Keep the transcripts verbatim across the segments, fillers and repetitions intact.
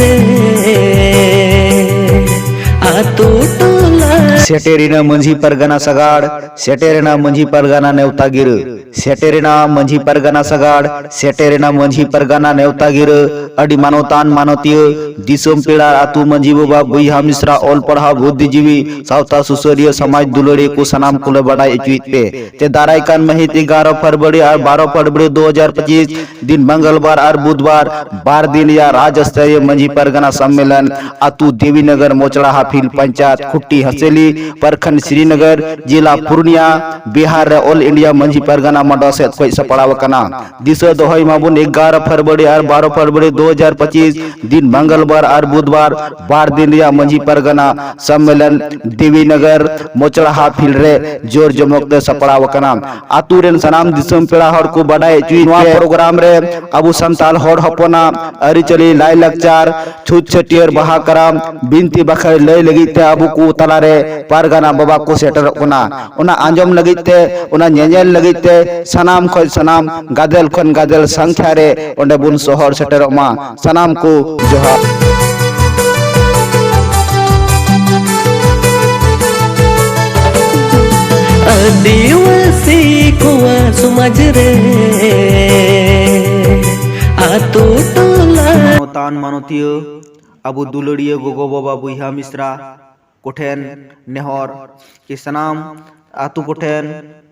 ᱨᱮ ᱟᱛᱳ ᱴᱚᱞᱟ᱾ ᱥᱮᱴᱮᱨᱮᱱᱟ ᱢᱟᱹᱡᱷᱤ ᱯᱟᱨᱜᱟᱱᱟ ᱥᱟᱜᱟᱲ, ᱥᱮᱴᱮᱨᱮᱱᱟ ᱢᱟᱹᱡᱷᱤ ᱯᱟᱨᱜᱟᱱᱟ ᱱᱮᱣᱛᱟ ᱜᱤᱨᱟᱹ, ᱥᱮᱴᱮᱨᱮᱱᱟ ᱢᱟᱹᱡᱷᱤ ᱯᱟᱨᱜᱟᱱᱟ ᱥᱟᱜᱟᱲ, ᱥᱮᱴᱮᱨᱮᱱᱟ ᱢᱟᱹᱡᱷᱤ ᱯᱟᱨᱜᱟᱱᱟ ᱱᱮᱣᱛᱟ ᱜᱤᱨᱟᱹ᱾ ᱟᱹᱰᱤ ᱢᱟᱱᱚᱛᱟᱱ ᱢᱟᱱᱚᱛᱤᱭᱟᱹ, ᱫᱤᱥᱚᱢ ᱯᱮᱲᱟ, ᱟᱹᱛᱩ ᱢᱟᱹᱡᱷᱤ ᱵᱟᱵᱟ, ᱵᱚᱭᱦᱟ ᱢᱤᱥᱨᱟ, ᱚᱞ ᱯᱟᱲᱦᱟᱣ ᱵᱩᱫᱽᱫᱷᱤᱡᱤᱵᱤ, ᱥᱟᱶᱛᱟ ᱥᱩᱥᱟᱹᱨᱤᱭᱟᱹ, ᱥᱚᱢᱟᱡᱽ ᱫᱩᱞᱟᱹᱲᱤᱭᱟᱹ ᱠᱚ ᱥᱟᱱᱟᱢ ᱠᱚᱞᱮ ᱵᱟᱰᱟᱭ ᱦᱚᱪᱚᱭᱮᱫ ᱯᱮ ᱡᱮ ᱫᱟᱨᱟᱭ ᱠᱟᱱ ᱢᱟᱹᱦᱤᱛ ᱮᱜᱟᱨᱚ ᱯᱷᱮᱵᱽᱨᱩᱣᱟᱨᱤ ᱟᱨ ᱵᱟᱨᱚ ᱯᱷᱮᱵᱽᱨᱩᱣᱟᱨᱤ ᱫᱩ ᱦᱟᱡᱟᱨ ᱯᱚᱸᱪᱤᱥ ᱫᱤᱱ ᱢᱚᱝᱜᱚᱞᱵᱟᱨ ᱟᱨ ᱵᱩᱫᱷᱵᱟᱨ ᱵᱟᱨ ᱫᱤᱱ ᱨᱮᱭᱟᱜ ᱨᱟᱡᱽ ᱥᱛᱚᱨᱤᱭᱚ ᱢᱟᱹᱡᱷᱤ ᱯᱟᱨᱜᱟᱱᱟ ᱥᱚᱢᱢᱮᱞᱚᱱ ᱟᱹᱛᱩ ᱫᱮᱵᱤᱱᱚᱜᱚᱨ ᱢᱚᱪᱲᱟ ᱦᱟᱯᱷᱤᱞ ᱯᱚᱧᱪᱟᱭᱮᱛ ᱠᱷᱩᱴᱤ ᱦᱟᱸᱥᱮᱞᱤ ᱯᱨᱚᱠᱷᱚᱸᱰ ᱥᱨᱤᱱᱚᱜᱚᱨ ᱡᱮᱞᱟ ᱯᱩᱨᱩᱞᱤᱭᱟ ᱵᱤᱦᱟᱨ ᱨᱮ ᱚᱞ ᱤᱱᱰᱤᱭᱟ ᱢᱟᱹᱡᱷᱤ ᱯᱟᱨᱜᱟᱱᱟ ᱢᱟᱰᱣᱟ ᱥᱮᱫ ᱠᱷᱚᱱ ᱥᱟᱯᱲᱟᱣ ᱟᱠᱟᱱᱟ᱾ ᱫᱤᱥᱟᱹ ᱫᱚᱦᱚᱭ ᱢᱟᱵᱚᱱ ᱮᱜᱟᱨᱚ ᱯᱷᱮᱵᱽᱨᱩᱣᱟᱨᱤ ᱟᱨ ᱵᱟᱨᱚ ᱯᱷᱮᱵᱽᱨᱩᱣᱟᱨᱤ ᱫᱩ ᱦᱟᱡᱟᱨ ᱯᱚᱸᱪᱤᱥ ᱫᱤᱱ ᱢᱚᱝᱜᱚᱞᱵᱟᱨ ᱟᱨ ᱵᱩᱫᱷᱵᱟᱨ ᱵᱟᱨ ᱫᱤᱱ ᱨᱮᱭᱟᱜ ᱢᱟᱹᱡᱷᱤ ᱯᱟᱨᱜᱟᱱᱟ ᱥᱚᱢᱢᱮᱞᱚᱱ ᱫᱮᱵᱤᱱᱚᱜᱚᱨ ᱢᱚᱪᱲᱟᱦᱟ ᱯᱷᱤᱞᱰ ᱨᱮ ᱡᱳᱨ ᱡᱚᱢᱚᱠ ᱛᱮ ᱥᱟᱯᱲᱟᱣ ᱟᱠᱟᱱᱟ᱾ ᱟᱹᱛᱩ ᱨᱮᱱ ᱥᱟᱱᱟᱢ ᱫᱤᱥᱚᱢ ᱯᱮᱲᱟ ᱦᱚᱲ ᱠᱚ ᱵᱟᱰᱟᱭ ᱦᱚᱪᱚᱭᱮᱫ ᱱᱚᱣᱟ ᱯᱮ ᱯᱨᱳᱜᱨᱟᱢ ᱨᱮ ᱟᱵᱚ ᱥᱟᱱᱛᱟᱲ ᱦᱚᱲ ᱦᱚᱯᱚᱱᱟᱜ ᱟᱹᱨᱤᱪᱟᱹᱞᱤ, ᱞᱟᱭᱼᱞᱟᱠᱪᱟᱨ, ᱪᱷᱩᱛ ᱪᱷᱟᱹᱴᱭᱟᱹᱨ, ᱵᱟᱦᱟ, ᱠᱟᱨᱟᱢ, ᱵᱤᱱᱛᱤ ᱵᱟᱠᱷᱮᱲ ᱞᱟᱹᱭ ᱞᱟᱹᱜᱤᱫ ᱛᱮ ᱟᱵᱚ ᱠᱚ ᱛᱟᱞᱟᱨᱮ ᱯᱟᱨᱜᱟᱱᱟ ᱵᱟᱵᱟ ᱠᱚ ᱥᱮᱴᱮᱨᱚᱜ ᱠᱟᱱᱟ᱾ ᱚᱱᱟ ᱟᱸᱡᱚᱢ ᱞᱟᱹᱜᱤᱫ ᱛᱮ, ᱚᱱᱟ ᱧᱮᱧᱮᱞ ᱞᱟᱹᱜᱤᱫ ᱛᱮ ᱥᱟᱱᱟᱢ ᱠᱷᱚᱱ ᱥᱟᱱᱟᱢ ᱜᱟᱫᱮᱞ ᱠᱷᱚᱱ ᱜᱟᱫᱮᱞ ᱥᱚᱝᱠᱷᱟ ᱨᱮ ᱚᱸᱰᱮ ᱵᱚᱱ ᱥᱚᱦᱚᱨ ᱥᱮᱴᱮᱨᱚᱜ ᱢᱟ᱾ ᱥᱟᱱᱟᱢ ᱠᱚ ᱡᱚᱦᱟᱨ᱾ ᱟᱹᱫᱤᱵᱟᱹᱥᱤ ᱠᱚᱣᱟᱜ ᱥᱚᱢᱟᱡᱽ ᱨᱮ ᱟᱛᱳ ᱴᱚᱞᱟ᱾ ᱢᱟᱱᱚᱛᱟᱱ ᱢᱟᱱᱚᱛᱤᱭᱟᱹ, ᱟᱵᱚ ᱫᱩᱞᱟᱹᱲᱤᱭᱟᱹ ᱜᱚᱜᱚ ᱵᱟᱵᱟ ᱵᱚᱭᱦᱟ ᱢᱤᱥᱨᱟ ᱠᱚᱴᱷᱮᱱ ᱱᱮᱦᱚᱨ ᱠᱤ ᱥᱟᱱᱟᱢ ᱟᱛᱳ ᱠᱚᱴᱷᱮᱱ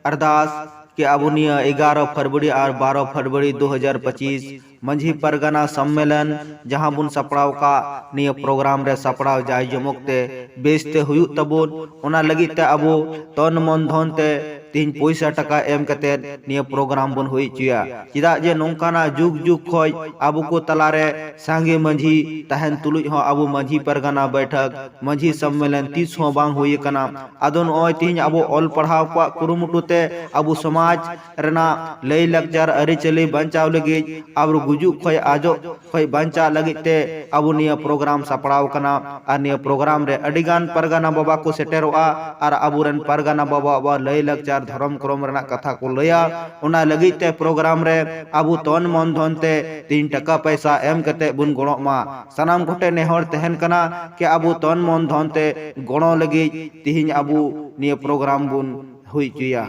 ᱟᱨᱫᱟᱥ ᱠᱤ ᱟᱵᱚ ᱱᱤᱭᱟᱹ ᱮᱜᱟᱨᱚ ᱯᱷᱮᱵᱽᱨᱩᱣᱟᱨᱤ ᱟᱨ ᱵᱟᱨᱚ ᱯᱷᱮᱵᱽᱨᱩᱣᱟᱨᱤ ᱫᱩ ᱦᱟᱡᱟᱨ ᱯᱚᱸᱪᱤᱥ ᱢᱟᱹᱡᱷᱤ ᱯᱟᱨᱜᱟᱱᱟ ᱥᱚᱢᱢᱮᱞᱚᱱ ᱡᱟᱦᱟᱸ ᱵᱚᱱ ᱥᱟᱯᱲᱟᱣ ᱟᱠᱟᱫ, ᱱᱤᱭᱟᱹ ᱯᱨᱳᱜᱨᱟᱢ ᱨᱮ ᱥᱟᱯᱲᱟᱣ ᱡᱟᱭ ᱡᱚᱢᱚᱠ ᱛᱮ ᱵᱮᱥ ᱛᱮ ᱦᱩᱭᱩᱜ ᱛᱟᱵᱚᱱ, ᱚᱱᱟ ᱞᱟᱹᱜᱤᱫ ᱛᱮ ᱟᱵᱚ ᱛᱚᱱ ᱢᱚᱱ ᱫᱷᱚᱱ ᱛᱮ ᱛᱤᱦᱤᱧ ᱯᱚᱭᱥᱟ ᱴᱟᱠᱟ ᱮᱢ ᱠᱟᱛᱮ ᱱᱤᱭᱟᱹ ᱯᱨᱳᱜᱨᱟᱢ ᱵᱚᱱ ᱦᱩᱭ ᱦᱚᱪᱚᱭᱟ᱾ ᱪᱮᱫᱟᱜ ᱡᱮ ᱱᱚᱝᱠᱟᱱᱟᱜ ᱡᱩᱜᱽ ᱡᱩᱜᱽ ᱠᱷᱚᱡ ᱟᱵᱚ ᱠᱚ ᱛᱟᱞᱟᱨᱮ ᱥᱟᱸᱜᱮ ᱢᱟᱹᱡᱷᱤ ᱛᱟᱦᱮᱱ ᱛᱩᱞᱩᱡ ᱦᱚᱸ ᱟᱵᱚ ᱢᱟᱹᱡᱷᱤ ᱯᱟᱨᱜᱟᱱᱟ ᱵᱟᱹᱭᱴᱷᱟᱹᱠ, ᱢᱟᱹᱡᱷᱤ ᱥᱚᱢᱢᱮᱞᱚᱱ ᱛᱤᱥ ᱦᱚᱸ ᱵᱟᱝ ᱦᱩᱭ ᱟᱠᱟᱱᱟ᱾ ᱟᱫᱚ ᱱᱚᱜᱼᱚᱭ ᱛᱤᱦᱤᱧ ᱟᱵᱚ ᱚᱞ ᱯᱟᱲᱦᱟᱣ ᱠᱚᱣᱟᱜ ᱠᱩᱨᱩᱢᱩᱴᱩ ᱛᱮ ᱟᱵᱚ ᱥᱚᱢᱟᱡᱽ ᱨᱮᱱᱟᱜ ᱞᱟᱹᱭ ᱞᱟᱠᱪᱟᱨ ᱟᱹᱨᱤᱪᱟᱹᱞᱤ ᱵᱟᱧᱪᱟᱣ ᱞᱟᱹᱜᱤᱫ, ᱟᱵᱚ ᱜᱩᱡᱩᱜ ᱠᱷᱚᱡ ᱟᱡᱚᱜ ᱠᱷᱚᱡ ᱵᱟᱧᱪᱟᱜ ᱞᱟᱹᱜᱤᱫ ᱛᱮ ᱟᱵᱚ ᱱᱤᱭᱟᱹ ᱯᱨᱳᱜᱨᱟᱢ ᱥᱟᱯᱲᱟᱣ ᱠᱟᱱᱟ᱾ ᱟᱨ ᱱᱤᱭᱟᱹ ᱯᱨᱳᱜᱨᱟᱢ ᱨᱮ ᱟᱹᱰᱤ ᱜᱟᱱ ᱯᱟᱨᱜᱟᱱᱟ ᱵᱟᱵᱟ ᱠᱚ ᱥᱮᱴᱮᱨᱚᱜᱼᱟ ᱟᱨ ᱟᱵᱚᱨᱮᱱ ᱯᱟᱨᱜᱟᱱᱟ ᱵᱟᱵᱟᱣᱟᱜ ᱞᱟᱹᱭ ᱞᱟᱠᱪᱟᱨ ᱫᱷᱚᱨᱚᱢ ᱠᱨᱚᱢ ᱨᱮᱱᱟᱜ ᱠᱟᱛᱷᱟ ᱠᱚ ᱞᱟᱹᱭᱟ᱾ ᱚᱱᱟ ᱞᱟᱹᱜᱤᱫ ᱛᱮ ᱯᱨᱳᱜᱨᱟᱢ ᱨᱮ ᱟᱵᱚ ᱛᱚᱱ ᱢᱚᱱ ᱫᱷᱚᱱ ᱛᱮ ᱛᱤᱦᱤᱧ ᱴᱟᱠᱟ ᱯᱚᱭᱥᱟ ᱮᱢ ᱠᱟᱛᱮ ᱵᱚᱱ ᱜᱚᱲᱚᱜ ᱢᱟ᱾ ᱥᱟᱱᱟᱢ ᱠᱚᱴᱷᱮᱱ ᱱᱮᱦᱚᱨ ᱛᱟᱦᱮᱱ ᱠᱟᱱᱟ ᱠᱤ ᱟᱵᱚ ᱛᱚᱱ ᱢᱚᱱ ᱫᱷᱚᱱ ᱛᱮ ᱜᱚᱲᱚ ᱞᱟᱹᱜᱤᱫ ᱛᱤᱦᱤᱧ ᱟᱵᱚ ᱱᱤᱭᱟᱹ ᱯᱨᱳᱜᱨᱟᱢ ᱵᱚᱱ ᱦᱩᱭ ᱦᱚᱪᱚᱭᱟ᱾